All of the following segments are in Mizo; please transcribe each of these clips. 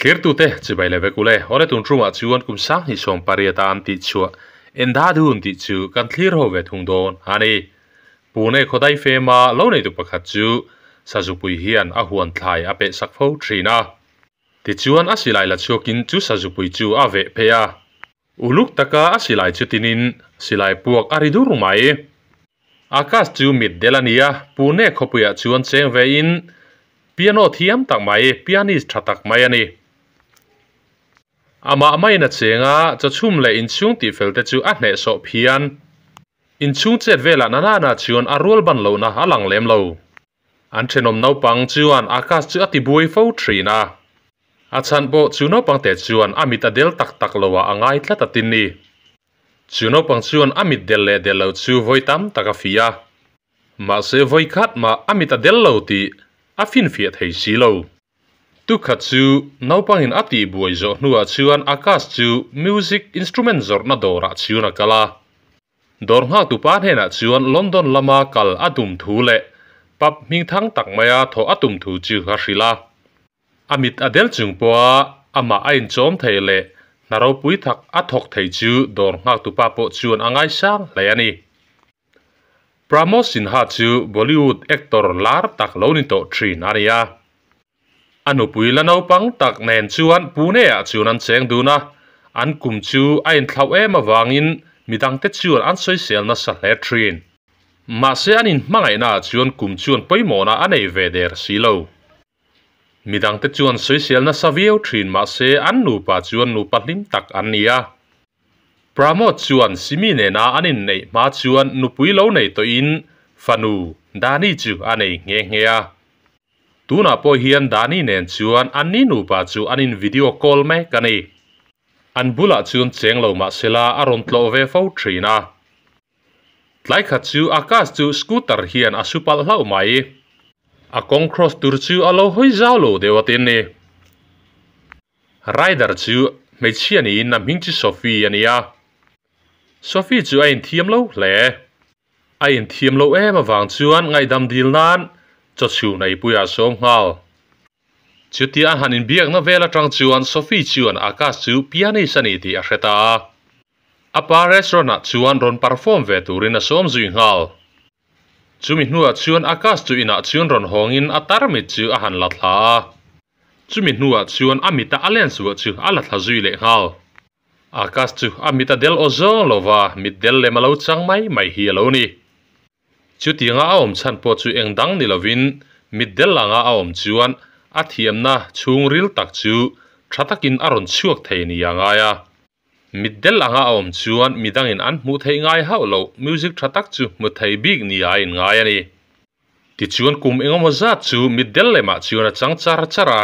Thlirtute chibai leh vek ule, awle tun ṭumah chuan kum sanghnih sawm pariat a an tih chhuah Endhadhun tih chu kan thlir ho ve thung dawn a ni. Pune khawdai fema lo neitu pakhat chu Sazupui hian a huan thlai a peh sak fo thin a. Tichuan a silai la chhuakin chu Sazupui chu a veh phei a. Uluk taka a silai chu tinin silai puak a ri dur mai. Akash chu mitdel a ni a, Pune khawpuiah chuan cheng vein piano thiam tak mai, pianist tha tak mai a ni. Amah maiin a cheng a, chawchhum leh inchhung tihfel te chu a hnehsawh phian. Inchhung chet velah nanana chuan a rual ban lohna a lang lem lo. An thenawm naupang chuan Akash chu a ti buai fo thin a. A chhan pawh chu naupang te chuan a mit a del tak tak lo ah a ngai tlat a tin ni. Chu naupang chuan a mit del leh del lo chu vawi tam tak a fih a. Mahse vawi khat mah a mit a del lo tih a finfiah thei si lo. Tukhat chu naupangin a tih buai zawh hnuah chuan Akash chu music instrument zawrhna dawrah chuan a kal a. Dawr nghaktu pa hnenah chuan London lama kal a tum thu leh pub hmingthang tak maia thawh a tum thu chu a hrilh a. A mit a del chung pawha amah a inchawm thei leh hna ropui thak a thawk thei chu dawr nghaktu pa pawh chuan a ngaisang hle a ni. Pramod Sinha chu Bollywood actor lar tak lo ni tawh thin a ni a. A nupui la naupang tak nen chuan Pune-ah chuan an cheng dun a, an kum chu a inthlauh em avangin midangte chuan an sawisel nasa hle thin. Mahse an inhmangaihnaah chuan kum chuan pawimawhna a nei ve der si lo. Midangte chuan sawisel nasa viau thin mahse an nupa chuan nupa hlim tak an ni a. Pramod chuan Simi nena an inneih hma chuan nupui lo nei tawhin fanu Dani chu a nei nghe nghe a. Tunah pawh hian Dani nen chuan anni nupa chu an in video call mek a ni. An bulah chuan cheng lo mahsela a rawn tlawh ve fo thin a. Tlai khat chu Akash chu scooter hian a su palh hlauh mai. A kawng cross tur chu a lo hawi zau lo deuh a tin ni. Rider chu hmeichhia niin a hming chu Sophie a ni a. Sophie chu a inthiam lo hle. A inthiam lo em avang chuan ngaihdam dil nan chawchhun a ipuiah a sawm nghal. Chutia a han inbiakna vel atang chuan Sophie chuan Akash chu pianist a ni tih a hre ta a. A pa restaurant ah chuan rawn perform ve turin a sawm zui nghal. Chumi hnuah chuan Akash chu inah chuan rawn hawngin a tarmit chu a han la thla a. Chumi hnuah chuan a mita a lens vuah chu a la thla zui leh nghal. Akash chu a mit a del aw zawng lo va, mit del lem a lo chang mai mai hi a lo ni. Chutianga a awm chhan pawh chu eng dang ni lovin mit del anga a awm chuan a thiamna chhungril tak chu tha takin a rawn chhuak thei ni a ngai a. Mitdel anga a awm chuan midangin an hmuh theih ngai hauh loh music tha tak chu hmu thei bik ni a inngai a ni. Tichuan kum engemaw zat chu mitdel lemah chuan a chang char char a.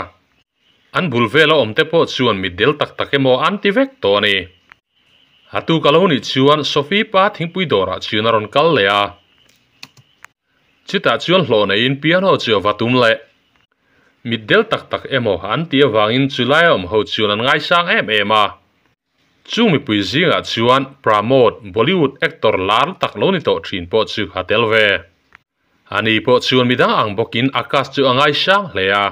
An bul vela awm te pawh chuan mitdel tak tak emaw an ti vek tawh a ni. A tuk a lo nih chuan Sophie pa thingpui dawrah chuan a rawn kal leh a. Chutah chuan hlawh neiin piano chu a va tum leh. Mitdel tak tak emaw an tih avangin chulai a awm ho chuan an ngaisang em em a. Chung mipui zingah chuan Pramod, Bollywood actor lar tak lo ni tawh thin pawh chu a tel ve. Ani pawh chuan midang ang bawkin Akash chu a ngaisang hle a.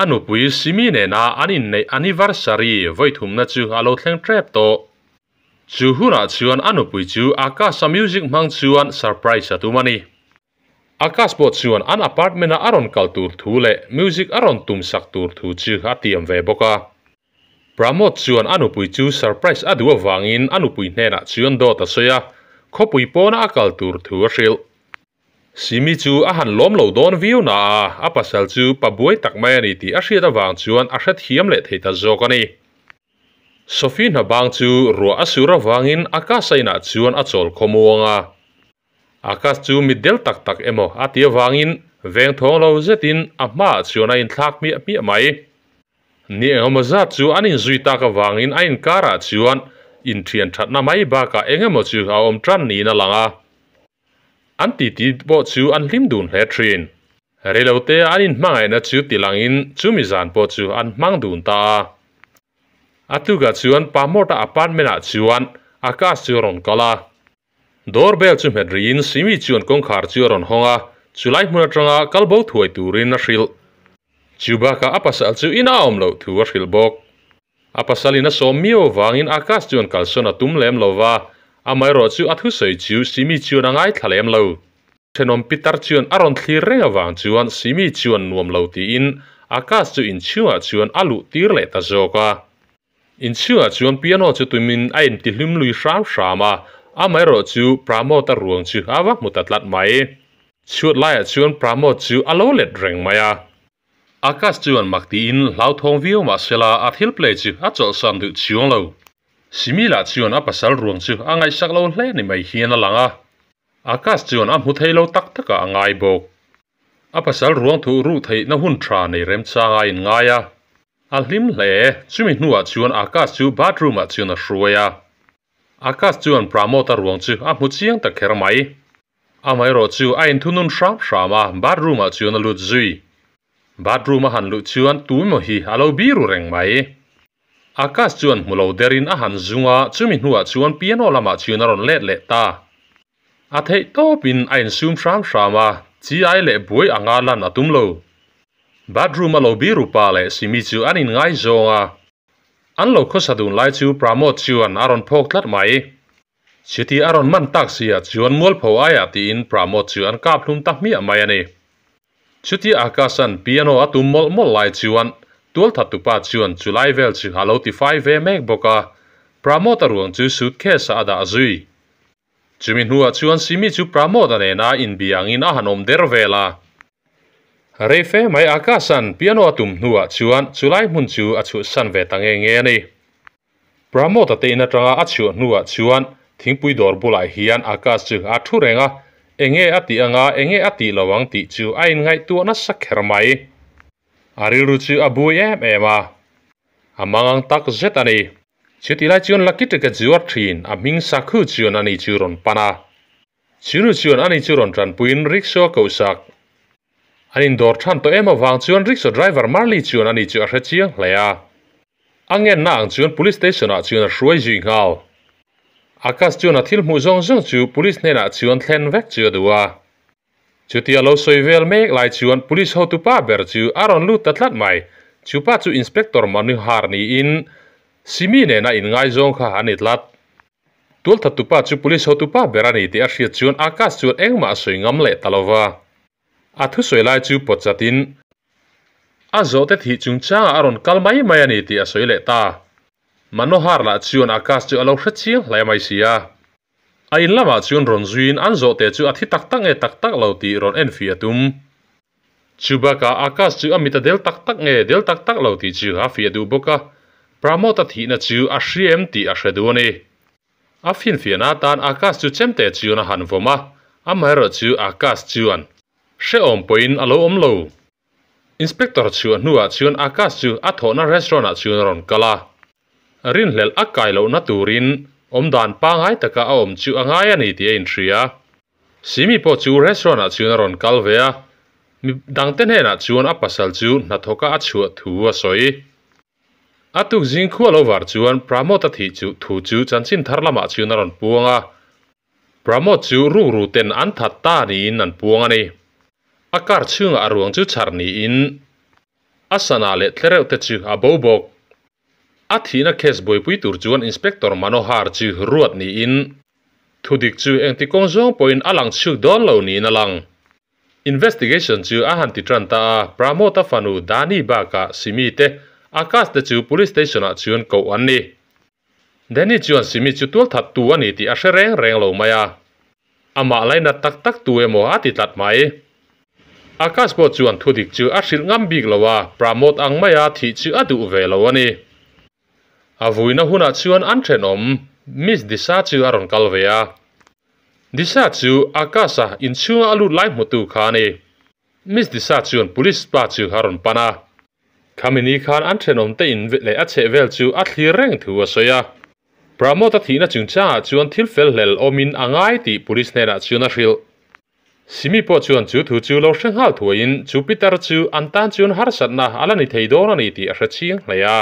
A nupui Simi nena an inneih anniversary vawithumna chu a lo thleng tep tawh. Chu hunah chuan a nupui chu Akash-a music hmang chuan surprise a tum a ni. Akash pawh chuan an apartment-a a rawn kal tur thu leh music a rawn tum sak tur thu chu a tiam ve bawk a. Pramod chuan a nupui chu surprise a duh avangin a nupui hnenah chuan dawt a sawi a, khawpui pawna a kal tur thu a hrilh. Simi chu a han lawm lo dawn viau na a, a pasal chu pa buai tak mai a ni tih a hriat avang chuan a hrethiam leh thei ta zawk a ni. Sophie hna bang chu ruah a sur avangin Akash a inah chuan a chawl khawmuang a. Akash chu mitdel tak tak emaw a ti avangin veng thawng lo zetin a hmaah chuan a inthlak hmiah hmiah mai. Ni engemaw zat chu an inzui tak avangin a inkarah chuan inthian thatna mai bakah engemaw chu a awm tan niin a lang a. An titi pawh chu an hlim dun hle thin. Reilote an inhmangaihna chu tilangin chumi zan pawh chu an hmang dun ta a. A tukah chuan Pamawta apartment-ah chuan Akash chu a rawn kal a. Door bell chu hmet rihin Simi chuan kawngkhar chu a rawn hawng a, chulai hmun atanga kal bo thuai turin a hrilh. Chu bakah a pasal chu ina a awm loh thu a hrilh bawk. A pasalin a sawm miau avangin Akash chuan kalsawn a tum lem lo va, amaherawh chu a thusawi chu Simi chuan a ngaithla lem lo. Thenawm pitar chuan a rawn thlir reng avang chuan Simi chuan nuam lo tiin Akash chu inchhungah chuan a luh tir leh ta zawk a. Inchhungah chuan piano chu tumin a intihlim lui hram hram a, amaherawh chu Pramod-a ruang chu a va hmu ta tlat mai. Chhuat laiah chuan Pramod chu a lo let reng mai a. Akash chuan mak tiin hlauthawng viau mah sela a thil play chu a chawlhsan duh chiang lo. Simi lah chuan a pasal ruang chu a ngaihsak lo hle ni mai hian a lang a. Akash chuan a hmu thei lo tak takah a ngai bawk. A pasal ruang thuh ruh theihna hun tha nei remchang a inngai a. A hlim hle. Chumi hnuah chuan Akash chu bathroom ah chuan a hruai a. Akash chuan Pramod-a ruang chu a hmu chiang ta kher mai. Amaherawh chu a inthunun hram hram a, bathroom ah chuan a lut zui. Bathroom a han luh chuan tu emaw hi a lo biru reng mai. Akash chuan hmu lo derin a han zung a, chumi hnuah chuan piano lamah chuan a rawn let leh ta. A theih tawpin a insum hram hram a, chi ai leh buai anga lan a tum lo. Bathroom a lo biru pa leh Simi chu an inngaizawng a, an lo khawsa dun lai chu Pramod chuan a rawn phawk tlat mai. Chuti a rawn man tak si ah chuan mualpho aiah tiin Pramod chu an kap hlum ta hmiah mai a ni. Chuti Akash-a'n piano a tum mawlh mawlh lai chuan tualthattupa chuan chulai vel chu a lo tifai ve mek bawk a, Pramod-a ruang chu suitcase-ah a dah zui. Chumi hnuah chuan Simi chu Pramod-a nena inbia angin a han awm der vel a. Rei fe mai Akash-a'n piano a tum hnuah chuan chulai hmun chu a chhuahsan ve ta nge nge a ni. Pramod-a te in atanga a chhuah hnuah chuan thingpui dawr bulah hian Akash chu a thu reng a, enge a tih anga enge a tih lo ang tih chu a inngaihtuah nasa kher mai. A rilru chu a bui em em a, a mangang tak zet a ni. Chutih lai chuan Lucky Ticket zuar thin a hming Sakhu chuan ani chu rawn pan a. Chunu chuan ani chu rawn tanpuiin rickshaw koh sak. An indawr than tawh em avang chuan rickshaw driver Marley chuan ani chu a hre chiang hle a. A ngenna ang chuan police station ah chuan a hruai zui nghal. Akash chuan a thil hmuh zawng zawng chu police hnenah chuan thlen vek chu a duh a. Chutia lo sawi vel mek lai chuan police hotupa ber chu a rawn lut ta tlat mai. Chupa chu Inspector Manuhar niin Simi nena inngaizawng kha a ni tlat. Tualthattupa chu police hotupa ber a ni tih a hriat chuan Akash chuan engmah a sawi ngam leh ta lo va. A thusawi lai chu pawt chatin a zawhte thih chungchangah a rawn kal mai mai a ni tih a sawi leh ta. Manohar lah chuan Akash chu a lo hre chiang hle mai si a. A in lamah chuan rawn zuiin an zawhte chu a thi tak tak nge tak tak lo tih rawn enfiah a tum. Chu bakah Akash chu a mit a del tak tak nge del tak tak lo tih chu a fiah duh bawk a, Pramod-a thihna chu a hria em tih a hre duh a ni. A finfiahna atan Akash chu chemte chuan a han vawm a, amaherawh chu Akash chuan hrehawm pawhin a lo awm lo. Inspector chhuah hnuah chuan Akash chu a thawhna restaurant-ah chuan a rawn kal a, rinhlelh a kai lohna turin awmdan pangngai taka a awm chu a ngai a ni tih a inhria. Simi pawh chu restaurant ah chuan a rawn kal ve a, mi dangte hnenah chuan a pasal chu hnathawka a chhuah thu a sawi. A tuk zing khua lo var chuan Pramod a thih chu thu chu chanchin thar lamah chuan a rawn puang a, Pramod chu rukru ten an that ta niin an puang a ni. A car chhungah a ruang chu chhar niin a sana leh tlereuh te chu a bo bawk. A thihna case buaipui tur chuan Inspector Manohar chu ruat niin Thudik chu engti kawng zawng pawhin a lang chhuk dawn lo niin a lang. Investigation chu a han ti tan ta a, Pramod-a fanu Dani bakah Simi te, Akash te chu Police Station-ah chuan koh an ni. Dani chuan Simi chu tualthat tu a ni tih a hre reng reng lo mai a. Amah lainat tak tak tu emaw a ti tlat mai. Akash pawh chuan thudik chu a hrilh ngam bik lo a, Pramod ang maia thih chu a duh ve lo a ni. A vuina hunah chuan an thenawm Miss Disha chu a rawn kal ve a. Disha chu Akash-a inchhunga a lut lai hmutu kha a ni. Miss Disha chuan police pa chu a rawn pan a. Khami ni khan an thenawmte in leh a chheh vel chu a thlir reng thu a sawi a. Pramod-a thihna chungchangah chuan thil fel hlel awmin a ngai tih police hnenah chuan a hrilh. Simi pawh chuan chu thu chu lo hre nghal thuaiin chu pitar chu an tan chuan harsatna a la ni thei dawn a ni tih a hre ching hle a.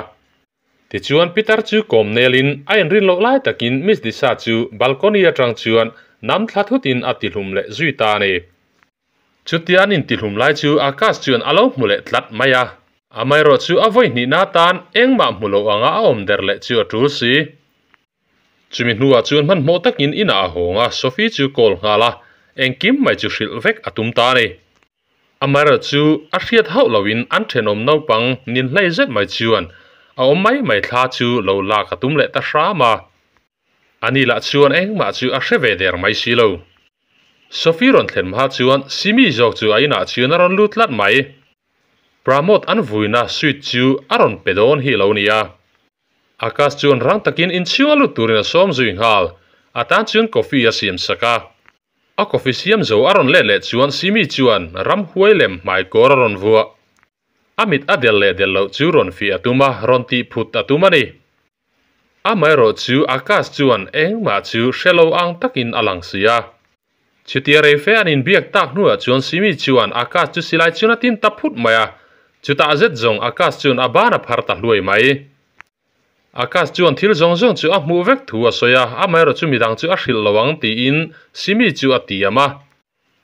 Tichuan pitar chu kawm nelin a inrin loh lai takin Miss Disha chu balcony atang chuan nam thla thutin a tihlum leh zui ta a ni. Chutia an intihlum lai chu Akash chuan a lo hmu leh tlat mai a. Amaherawhchu a vawi hnihna atan engmah hmu lo anga a awm der leh chu a tul si. Chumi hnuah chuan hmanhmawh takin inah a hawng a, Sophie chu call nghal a, engkim mai chu hrilh vek a tum ta a ni. Amaherawhchu a hriat hauh loin an thenawm naupang ninhlei zet mai chuan a awm mai mai thla chu lo lak a tum leh ta hram a. Ani lah chuan engmah chu a hre ve der mai si lo. Sophie rawn thlen hma chuan Simi zawk chu a inah chuan a rawn lut tlat mai. Pramod an vuina suite chu a rawn pe dawn hi lo nia. Akash chuan rang takin inchhung a lut turin a sawm zui nghal. A tan chuan coffee a siam sak a. A coffee siam zo a rawn let leh chuan Simi chuan ramhuai lem hmaikawr a rawn vuah. A mit a del leh del loh chu rawn fiah a tum a, rawn tih phut a tum a ni. Amaherawh chu Akash chuan engmah chu hre lo ang takin a lang si a. Chutia rei fe an inbiak tak hnuah chuan Simi chuan Akash chu silai chuan a tin ta phut mai a, chutah zet zawng Akash chuan a ban a phar ta hluai mai. Akash chuan thil zawng zawng chu a hmuh vek thu a sawi a, amaherawh chu midang chu a hrilh lo ang tiin Simi chu a tiam a.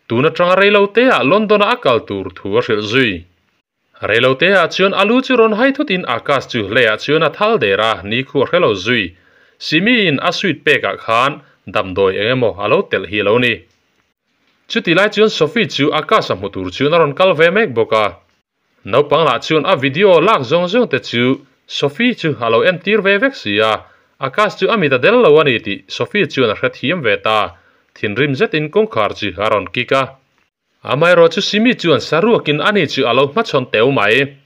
Tun atanga reilo teah London-a a kal tur thu a hrilh zui. Reilo teah chuan a lu chu rawn hai thutin Akash chu leiah chuan a thal der a, nikhua hre lo zui. Simi-in a suit pekah khan damdawi eng emaw a lo telh hi a lo ni. Chuti lai chuan Sophie chu Akash-a hmu tur chuan a rawn kal ve mek bawk a. Naupang lah chuan a video lak zawng zawng te chu Sophie chu a lo entir ve vek si a, Akash chu a mit a del lo a ni tih Sophie chuan a hrethiam ve ta. Thinrim zetin kawngkhar chu a rawn kik a. Amaherawh chu Simi chuan saruakin ani chu a lo hmachhawn teu mai.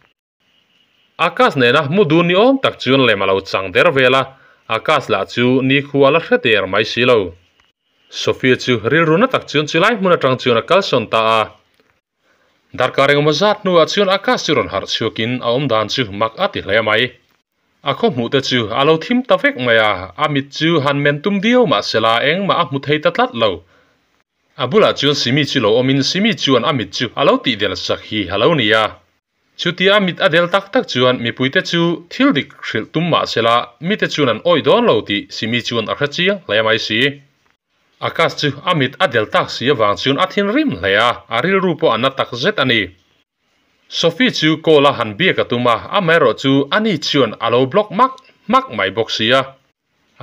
Akash nena mu dun ni awm tak chuan lem a lo chang der vel a, Akash lah chu nikhua a la hre der mai si lo. Sophia chu rilru na tak chuan chulai hmun atang chuan a kalsawn ta a. Darkar engemaw zat hnuah chuan Akash chu rawn harh chhuakin a awmdan chu mak a ti hle mai. A khaw hmuh te chu a lo thim ta vek mai a, a mit chu han men tum viau mahsela engmah a hmu thei ta tlat lo. A bulah chuan Simi chu lo awmin Simi chuan a mit chu a lo tih del sak hi a lo ni a. Chutia a mit a del tak tak chuan mipuite chu thil dik hrilh tum mah sela mite chuan an awih dawn lo tih Simi chuan a hre chiang hle mai si. Akash chu a mit a del tak si avang chuan a thinrim hle a, a rilru pawh a na tak zet a ni. Sophie chu call a han biak a tum a, amaherawh chu ani chuan a lo block hmak hmak mai bawk si a.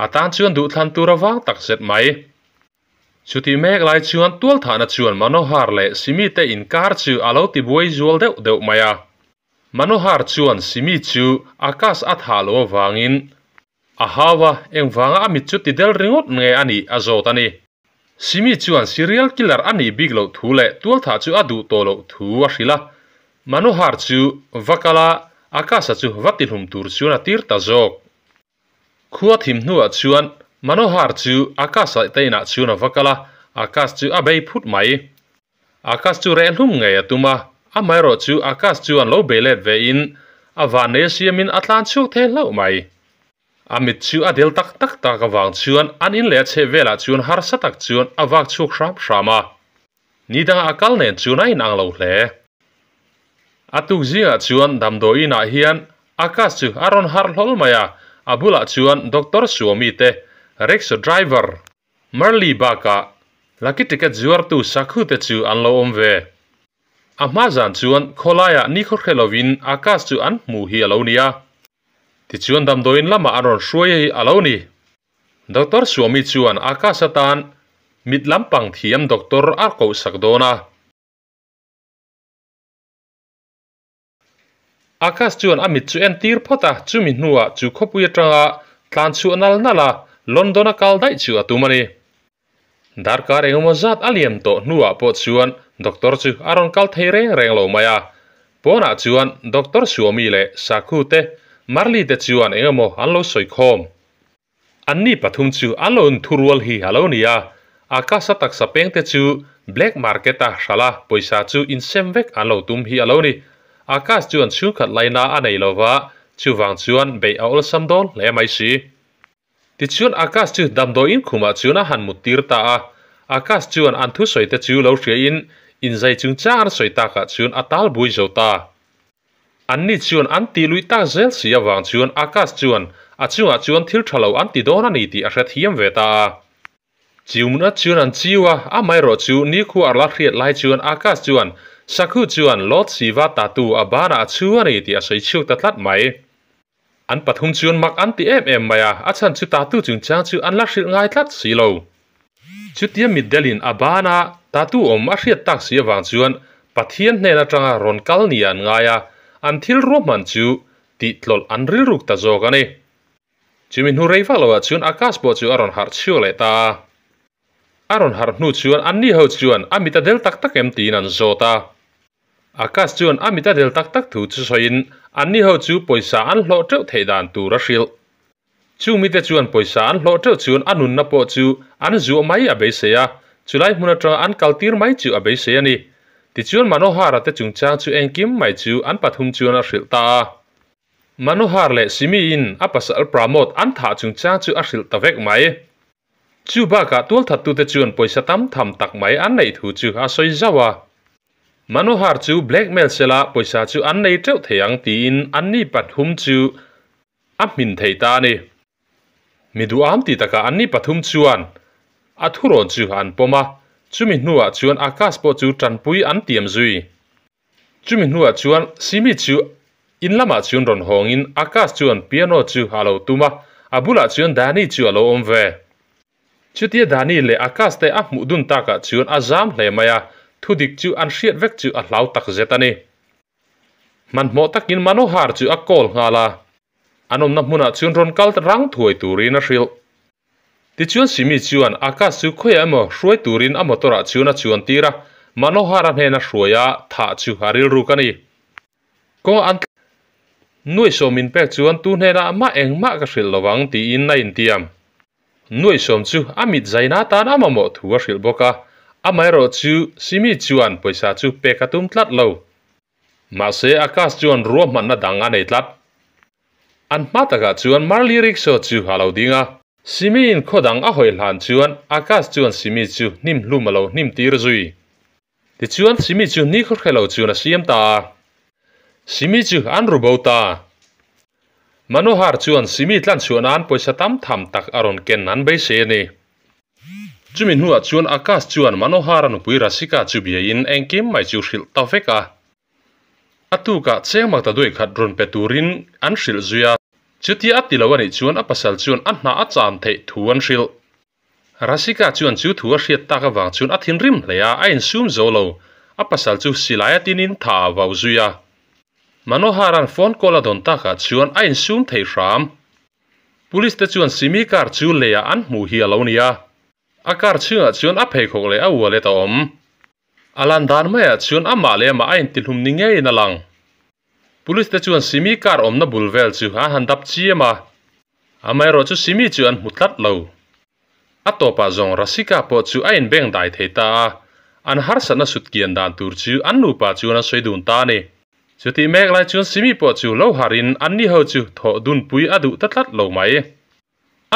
A tan chuan duhthlan tur a vang tak zet mai. Chutih mek lai chuan tualthahna chuan Manohar leh Simi te inkar chu a lo tibuai zual deuh deuh mai a. Manohar chuan Simi chu Akash a thah loh avangin a hau a, engvanga a mit chu ti del ringawt nge a nih a zawt a ni. Simi chuan serial killer a nih bik loh thu leh tualthah chu a duh tawh loh thu a hrilh a. Manohar chu va kal a, Akash-a chu va tihlum tur chuan a tir ta zawk. Khua thim hnuah chuan Manohar chu Akash te inah chuan a va kal a, Akash chu a bei phut mai. Akash chu reh hlum ngei a tum a, amaherawh chu Akash chuan lo bei let ve in a vannei a siamin a tlan chhuak thei hlauh mai. A mit chu a del tak tak tak avang chuan an in leh a chheh velah chuan harsa tak chuan a vak chhuak hram hram a. Ni dangah a kal nen chuan a inang lo hle. A tuk zingah chuan damdawi inah hian Akash chu a rawn harh hlawl mai a, a bulah chuan Doctor Swami te, rickshaw driver Murli bakah lucky ticket zuartu Sakhu te chu an lo awm ve. A hma zan chuan khawlaiah nikhaw hre lovin Akash chu an hmu hi a lo ni a. Tichuan damdawiin lamah an rawn hruai hi a lo ni. Doctor Swami chuan Akash atan mit lampang thiam doctor a kohsak dawn a. Akash chuan a mit chu entir phawt a, chumi hnuah chu khawpui atanga tlan chhuah nal nal a, London a kal daih chu a tum a ni. Darkar engemaw zat a liam tawh hnuah pawh chuan doctor chu a rawn kal thei reng reng lo mai a. Pawnah chuan Doctor Swami leh Sakhu te, Marli te chuan engemaw an lo sawi khawm. Anni pathum chu an lo inthurual hi a lo ni a, Akasa taksa pengte chu black market a hralh a, pawisa chu insem vek an lo tum hi a lo ni. Akash chuan chhungkhat laina a nei lova, chuvang chuan beih a awlsam dawn hle mai si. Tichuan Akash chu damdawiin khumah chuan a han muttir ta a, Akash chuan an thusawi te chu lo hriain inzai chungchang an sawi takah chuan a tal bui zo ta. Anni chuan an tih luih tak zel si avang chuan Akash chuan a chungah chuan thil tha lo an ti dawn a ni tih a hrethiam ve ta a. Chiu munat chuan an chiu a, amaherawh chu nikhua a la hriat lai chuan Akash chuan Sakhu chuan Lord Shiva tattoo a banah a chhu a ni tih a sawi chhuak ta tlat mai. An pathum chuan mak an ti em em mai a, a chhan chu tattoo chungchang chu an la hrilh ngai tlat si lo. Chutia mitdelin a bana tattoo awm a hriat tak si avang chuan Pathian hnen atanga rawn kal nia an ngai a, an thil ruahman chu tih tlawlh an rilruk ta zawk a ni. Chumi hnu rei vak loah chuan Akash pawh chu a rawn harh chhuak leh ta a. A rawn harh hnu chuan anni ho chuan a mit a del tak tak em tiin an zawt a. Akash chuan a mit a del tak tak thu chu sawiin anni ho chu pawisa an hlawh teuh theih dan tur a hrilh. Chung mite chuan pawisa an hlawh teuh chuan a nunna pawh chu an zuah mai a beisei a, chulai hmun atanga an kaltir mai chu a beisei a ni. Tichuan Manohara te chungchang chu engkim mai chu an pathum chuan a hrilh ta a. Manohar leh Simi-in a pasal Pramod an thah chungchang chu a hrilh ta vek mai. Chu bakah tualthattute chuan pawisa tam tham tak mai an neih thu chu a sawi zauh a. Manohar chu blackmail sela pawisa chu an nei teuh thei ang tiin anni pathum chu a hmin thei ta a ni. Mi duham ti takah anni pathum chuan a thurawn chu an pawm a, chumi hnuah chuan Akash pawh chu tanpui an tiam zui. Chumi hnuah chuan Simi chu in lamah chuan rawn hawngin Akash chuan piano chu a lo tum a, a bulah chuan Dani chu a lo awm ve. Chutia Dani leh Akash te a hmuh dun takah chuan a zam hle mai a, thudik chu an hriat vek chu a hlau takzet a ni. Hmanhmawh takin Manohar chu a call nghal a, an awmna hmunah chuan rawn kal rang thuai turin a hrilh. Tichuan Simi chuan Akash chu khawiah emaw hruai turin a motor ah chuan a chuan tir a, Manohara hnena hruai a thah chu a rilruk a ni. Kawng an Nuaihsawm min pek chuan tu hnenah mah engmah ka hrilh lovang tiin a intiam. Nuaihsawm chu a mit zaina tan a mamawh thu a hrilh bawk a, amaherawh chu Simi chuan pawisa chu pek a tum tlat lo. Mahse Akash chuan ruahmanna dang a nei tlat. An hma takah chuan Marley rickshaw chu a lo ding a. Simi-in khaw dang a hawi hlan chuan Akash chuan Simi chu hnim hlum a lo hnim tir zui. Tichuan Simi chu ni khaw hre lo chuan a siam ta a. Simi chu an ru bo ta. Manohar chuan Simi tlan chhuah nan pawisa tam tham tak a rawn ken an beisei a ni. Chumi hnuah chuan Akash chuan Manohar-a nupui Rasika chu biain engkim mai chu hrilh ta vek a. A tukah cheng mak ta duai khat rawn pe turin an hrilh zui a, chutia a ti lo a nih chuan a pasal chuan a hnah a cham theih thu an hrilh. Rasika chuan chu thu a hriat tak avang chuan a thinrim hle a, a insum zo lo. A pasal chu silai a tinin tha a vau zui a. Manohara'n phone call a dawn takah chuan a insum thei hram. Police te chuan Simi car chu leiah an hmuh hi a lo ni a. A car chhungah chuan a pheikhawk leh a wallet a awm. A lan dan maiah chuan amah leh amah a intihlum ni ngeiin a lang. Police te chuan Simi car awmna bul vel chu an han dap chiam a, amaherawh chu Simi chu an hmu tlat lo. A tawpah zawng Rasika pawh chu a inbeng dai thei ta a, an harsatna sut kian dan tur chu an nupa chuan an sawi dun ta a ni. Chutih mek lai chuan Simi pawh chu lo harin anni ho chu thawh dunpui a duh ta tlat lo mai.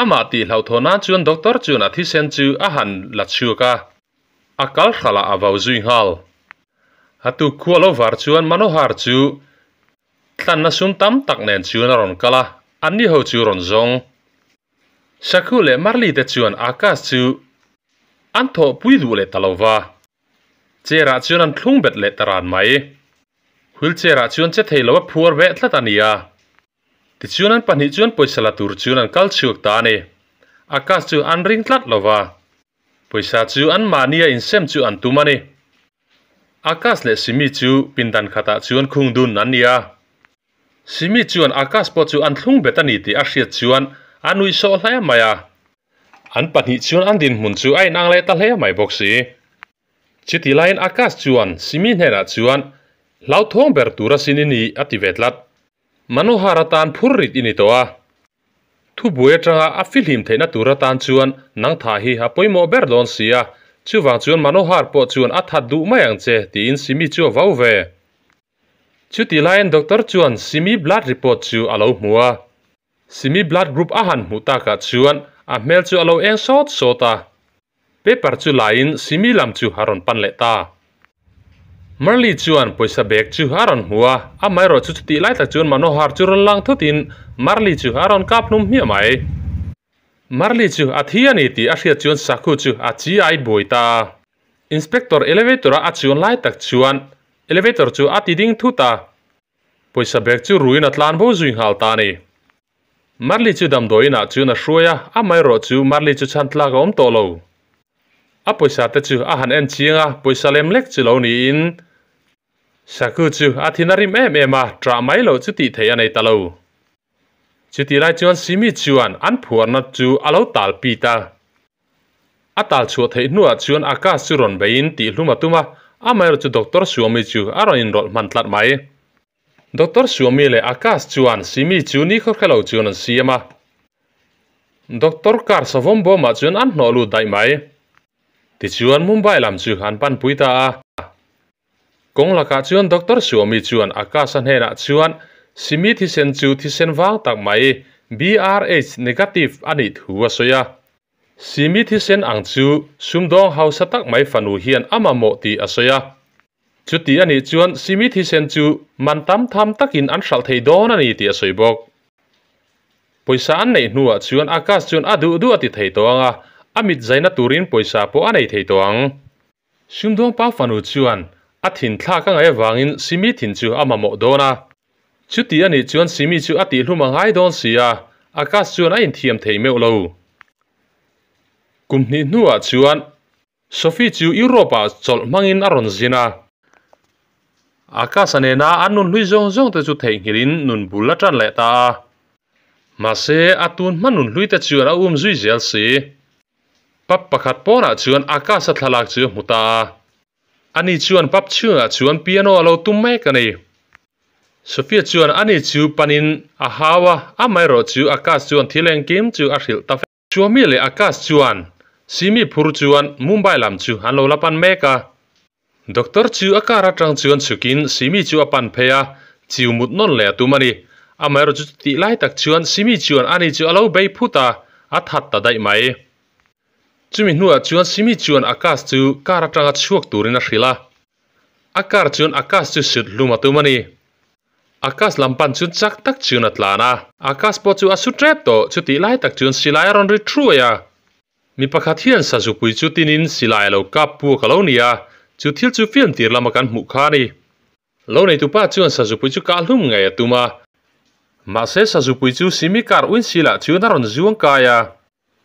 Amah tih hlauhthaw nan chuan doctor chuan a thisen chu a han la chhuak a. A kal hralah a vau zui nghal. A tuk khua lo var chuan Manohar chu tlanna sum tam tak nen chuan a rawn kal a, anni ho chu rawn zawng. Sakhu leh Marli te chuan Akash chu an thawhpui duh leh ta lo va, chair ah chuan an thlung bet leh ta ran mai. Wheelchair ah chuan che thei lo a phuar veh tlat a ni a. Tichuan an pahnih chuan pawisa la tur chuan an kal chhuak ta a ni. Akash chu an ring tlat lo va. Pawisa chu an mahnia insem chu an tum a ni. Akash leh Simi chu pindan khatah chuan khung dun an ni a. Simi chuan Akash pawh chu an thlung bet a ni tih a hriat chuan a nuih sawh hle mai a. An pahnih chuan an dinhmun chu a inang leh ta hle mai bawk si. Chuti laiin Akash chuan Simi hnenah chuan, Hlauthawng ber tur asin i ni a ti ve tlat. Manohar atan phur rit i ni tawh a. Thubuai atanga a fihlim theihna tur atan chuan nang thah hi a pawimawh ber dawn si a, chuvang chuan Manohar pawh chuan a that duh mai ang che tiin Simi chu a vau ve. Chuti laiin doctor chuan Simi blood report chu a lo hmu a. Simi blood group a han hmuh takah chuan a hmel chu a lo eng sawt sawt a. Paper chu laiin Simi lam chu a rawn pan leh ta. Marley chuan pawisa bag chu a rawn hmu a, amaherawh chu chutih lai tak chuan Manohar chu rawn lang thutin Marley chu a rawn kap hlum hmiah mai. Marley chu a thi a ni tih a hriat chuan Sakhu chu a chi ai buai ta. Inspector elevator-a a chuan lai tak chuan. Elevator chu a ti ding thut a, pawisa bag chu ruiin a tlan bo zui nghal ta a ni. Marley chu damdawiin ah chuan a hruai a, amaherawh chu Marley chu chhan tlak a awm tawh lo. A pawisa te chu a han en chiang a, pawisa lem lek chu lo niin Saku chu a thin a rim em em a, ṭah mai loh chu tih theih a nei ta lo. Chutih lai chuan Simi chuan an phuarna chu a lo tal pit a. A tal chhuah theih hnuah chuan Akash chu rawn beiin tihhlum a tum a, amaherawh chu Doctor Swami chu a rawn inrawlh hman tlat mai. Doctor Swami leh Akash chuan Simi chu nikhaw hre lo chuan an siam a. Doctor car savawm bawmah chuan an hnawh lut daih mai. Tichuan Mumbai lam chu an panpui ta a. Kawng lakah chuan Doctor Swami chuan Akash-a hnenah chuan Simi thisen chu thisen vang tak mai, BRH negative, a nih thu a sawi a. Simi thisen ang chu sumdawng hausa tak mai fanu hian a mamawh tih a sawi a. Chuti a nih chuan Simi thisen chu man tam tham takin an hralh thei dawn a ni tih a sawi bawk. Pawisa an neih hnuah chuan Akash chuan a duh duh a ti thei tawh ang a, a mit zaina turin pawisa pawh a nei thei tawh ang. Sumdawng pa fanu chuan a thin thlak a ngaih avangin Simi thin chu a mamawh dawn a. Chuti a nih chuan Simi chu a tihhlum a ngai dawn si a, Akash chuan a inthiam thei meuh lo. Kum hnih hnuah chuan Sophie chu Europe-ah chawlh hmangin a rawn zin a. Akash-a nena an nun hlui zawng zawng te chu theihnghilhin nun bul a tan leh ta a. Mahse, a tun hma nun hlui te chuan a um zui zel si. Pub pakhat pawnah chuan Akash-a thlalak chu a hmu ta a. Ani chuan pub chhungah chuan piano a lo tum mek a ni. Sophia chuan ani chu panin a hau a, amaherawh chu Akash chuan thil engkim chu a hrilh ta vek. Swami leh Akash chuan Simi phur chuan Mumbai lam chu an lo la pan mek a. Doctor chu a car atang chuan chhukin Simi chu a pan phei a, chiu mut nawn leh a tum a ni. Amaherawh chu chutih lai tak chuan Simi chuan ani chu a lo bei phut a, a that ta daih mai. Chumi hnuah chuan Simi chuan Akash chu car atanga chhuak turin a hrilh a, a car chuan Akash chu sut hlum a tum a ni. Akash lam pan chuan chak tak chuan a tlan a, Akash pawh chu a su tep tawh, chutih lai tak chuan silai a rawn ri thuai a. Mi pakhat hian sazupui chu tinin silai a lo kap puak a lo ni a, chu thil chu film tir lama kan hmuh kha a ni. Lo neitupa chuan sazupui chu kah hlum ngei a tum a, mahse sazupui chu Simi car windshield ah chuan a rawn zuang kai a.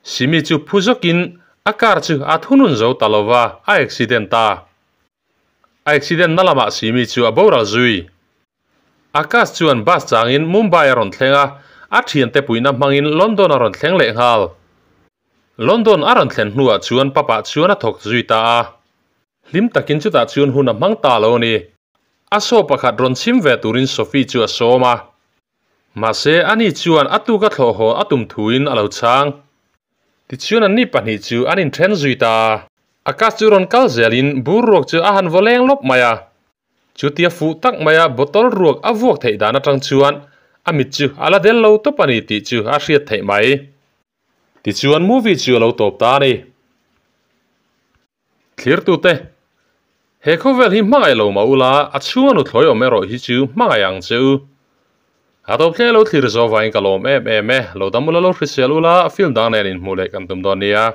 Simi chu phu zawkin a car chu a thunun zo ta lova, a accident ta. A accident na lamah Simi chu a boral zui. Akash chuan bus changin Mumbai a rawn thleng a, a thiante puihna hmangin London a rawn thleng leh nghal. London a rawn thlen hnuah chuan pub-ah chuan a thawk zui ta a. Hlim takin chutah chuan hun a hmang ta lo a ni. A saw pakhat rawn chhim ve turin Sophie chu a sawm a. Mahse, ani chuan a tuka thlawh haw a tum thuin a lo chhang. Tichuan anni pahnih chu an inthen zui ta a. Akash chu rawn kal zelin bur ruak chu a han vaw leng lawp mai a. Chutia fuh tak maia bottle ruak a vuak theih dan atang chuan a mit chu a la del lo tawp a ni tih chu a hriat theih mai. Tichuan movie chu a lo tawp ta a ni. Thlirtute, he khawvel hi hmangaih lo mah ula a chhunga nuthlawi awm erawh hi chu hmangaih ang che u. A tawp thleng lo thlir zo vangin ka lawm em em e, lo dam ula lo hrisel ula film dang nen inhmuh leh kan tum dawn nia.